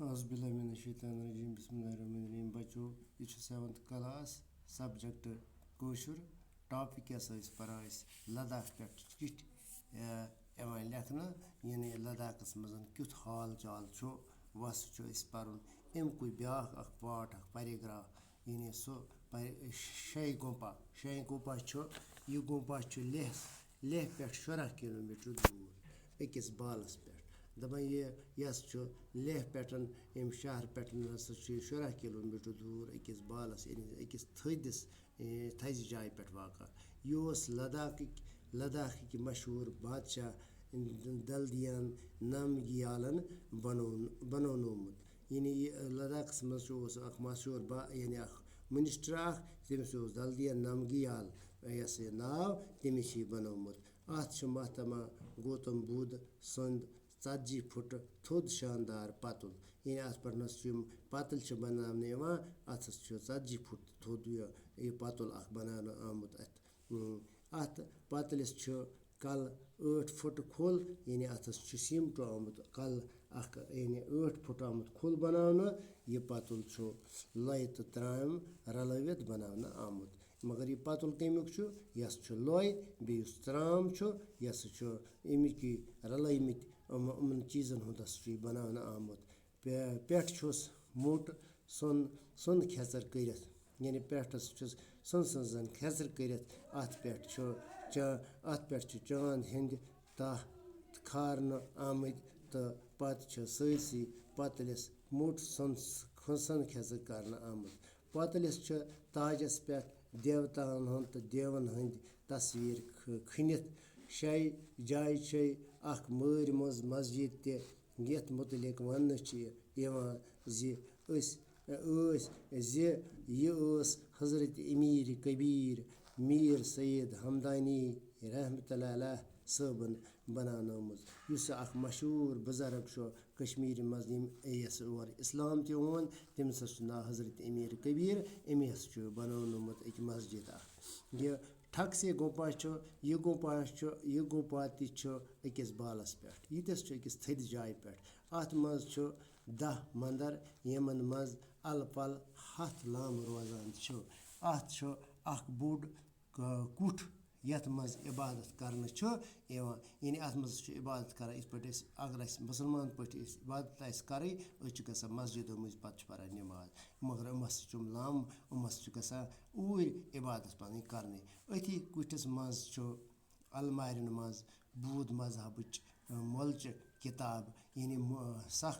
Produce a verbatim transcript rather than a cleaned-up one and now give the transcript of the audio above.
اعوذ باللہ من الشیطان الرجیم، بسم اللہ الرحمن الرحیم۔ بچو، یہِ چھُ seventh class، subject کٲشُر۔ Topic کیٛاہ سا ٲسۍ پران أسۍ؟ لداخ پٮ۪ٹھ کِتھ، آ، یِوان لیکھنہٕ، یعنی لداخس منٛز کیُتھ حال چال چھُ، وۄنۍ سُہ چھُ اَسہِ پرُن۔ اَمہِ کُے بیٛاکھ اکھ part، اکھ paragraph، یعنی سُہ پَرِ-، شے گُمپا۔ شے گُمپا چھُ، یہِ گُمپا چھُ لیہہ، لیہہ پٮ۪ٹھ شُراہ کِلوٗ میٖٹر دوٗر، أکِس بالَس پٮ۪ٹھ۔ دَپان یہِ، یہِ ہسا چھُ لیہہ پٮ۪ٹھ، اَمہِ شہرٕ پٮ۪ٹھ ہسا چھُ یہِ شُراہ کِلوٗ میٖٹر دوٗر أکِس بالَس، یعنی أکِس تھٔدِس، اے، تھزِ جایہِ پٮ۪ٹھ واقع۔ یہِ اوس لداخٕکۍ، لداخٕکۍ مشہوٗر بادشاہ دلدیان نامگیالن بنوو-، بناونومُت۔ یعنی یہِ لداخس منٛز چھُ، اوس اکھ مشہوٗر با-، یعنی اکھ minister اکھ، تٔمِس اوس دلدیان نامگیال، یہِ ہسا یہِ ناو، تٔمِس چھُ یہِ بنوومُت۔ اتھ چھُ مہاتما گوتم بدھ سُنٛد ژتجی فُٹ تھوٚد شاندار پتُل۔ یعنی اتھ پٮ۪ٹھ نس چھُ یِم پتٕلۍ چھِ بناونہٕ یِوان، اتھ ہس چھُ ژتجی فُٹ تھوٚد یہِ، یہِ پتُل اکھ بناونہٕ آمُت اتھ۔ اۭں، اتھ پتلِس چھُ کلہٕ ٲٹھ فُٹ کھوٚل، یعنی اتھس چھُ سیٖمٹو آمُت کلہٕ اکھ، یعنی ٲٹھ فُٹ آمُت کھوٚل بناونہٕ۔ یہِ پتُل چھُ لۄیہِ تہٕ ترٛامہِ رلٲوِتھ بناونہٕ آمُت۔ مگر یہِ پتُل کمیُک چھُ؟ یس چھُ لۄے، بیٚیہِ یُس ترٛام چھُ، یہِ ہسا چھُ اَمِکی رلٲومٕتۍ یِم-، یِمن چیٖزن ہُنٛد ہسا چھُ یہِ بناونہٕ آمُت۔ پے-، پٮ۪ٹھ چھُس موٚٹ سۄن، سۄن کھٮ۪ژر کٔرِتھ، یعنی پٮ۪ٹھس چھُس سۄن سٕنٛز زن کھٮ۪ژر کٔرِتھ۔ اتھ پٮ۪ٹھ چھُ چا-، اتھ پٮ۪ٹھ چھُ چاند ہٕنٛدۍ تاہ کھارنہٕ آمٕتۍ تہٕ پتہٕ چھِ سٲرسٕے پتلِس موٚٹ سۄن، سۄن کھٮ۪ژر کرنہٕ آمٕژ۔ پتلِس چھُ تاجس پٮ۪ٹھ دیوتاہن ہُنٛد تہٕ دیون ہٕنٛدۍ تصویر کھ-، کھٔنِتھ۔ شے جایہِ چھے اکھ مٲرۍ منٛز مسجد تہِ، یتھ متعلق وننہٕ چھِ یِوان زِ أسۍ ٲسۍ، زِ یہِ ٲس حضرت امیر کبیر میر سید ہمدانی رحمتہ اللہ علیہ صٲبن بناونٲومٕژ، یُس اکھ مشہوٗر بُزرگ چھُ کشمیٖرِ منٛز، ییٚمۍ یَس اور اسلام تہِ اوٚن۔ تٔمِس ہسا چھُ ناو حضرت امیر کبیر، أمی ہسا چھُ بناونومُت أکہِ مسجد اکھ۔ یہِ ٹھکسے گُمپا چھُ، یہِ گُمپا چھُ، یہِ گُمپا تہِ چھُ أکِس بالَس پٮ۪ٹھ، ییٚتٮ۪س چھُ أکِس تھٔدِ جایہِ پٮ۪ٹھ۔ اَتھ منٛز چھُ دَہ مندر، یِمن منٛز اَلہٕ پَلہٕ ہَتھ لامہٕ روزان چھِ۔ اَتھ چھُ اکھ بوٚڑ ک-، کُٹھ، یَتھ منٛز عبادت کرنہٕ چھُ یِوان۔ یعنی اَتھ منٛز چھُ عبادت کران، یِتھ پٲٹھۍ أسۍ، اگر اَسہِ مُسلمان پٲٹھۍ أسۍ عبادت آسہِ کرٕنۍ، أسۍ چھِ گژھان مسجدو مٔنٛزۍ، پَتہٕ چھِ پَران نٮ۪ماز۔ مگر یِم ہسا چھِ یِم لامہٕ، یِم ہسا چھِ گژھان اوٗرۍ عبادت پَنٕنۍ کرنہِ۔ أتھی کُٹھِس منٛز چھُ المارٮ۪ن منٛز بود مذہبٕچ، اَ، مۄلچہِ کِتاب، یعنی مۄ-، سخ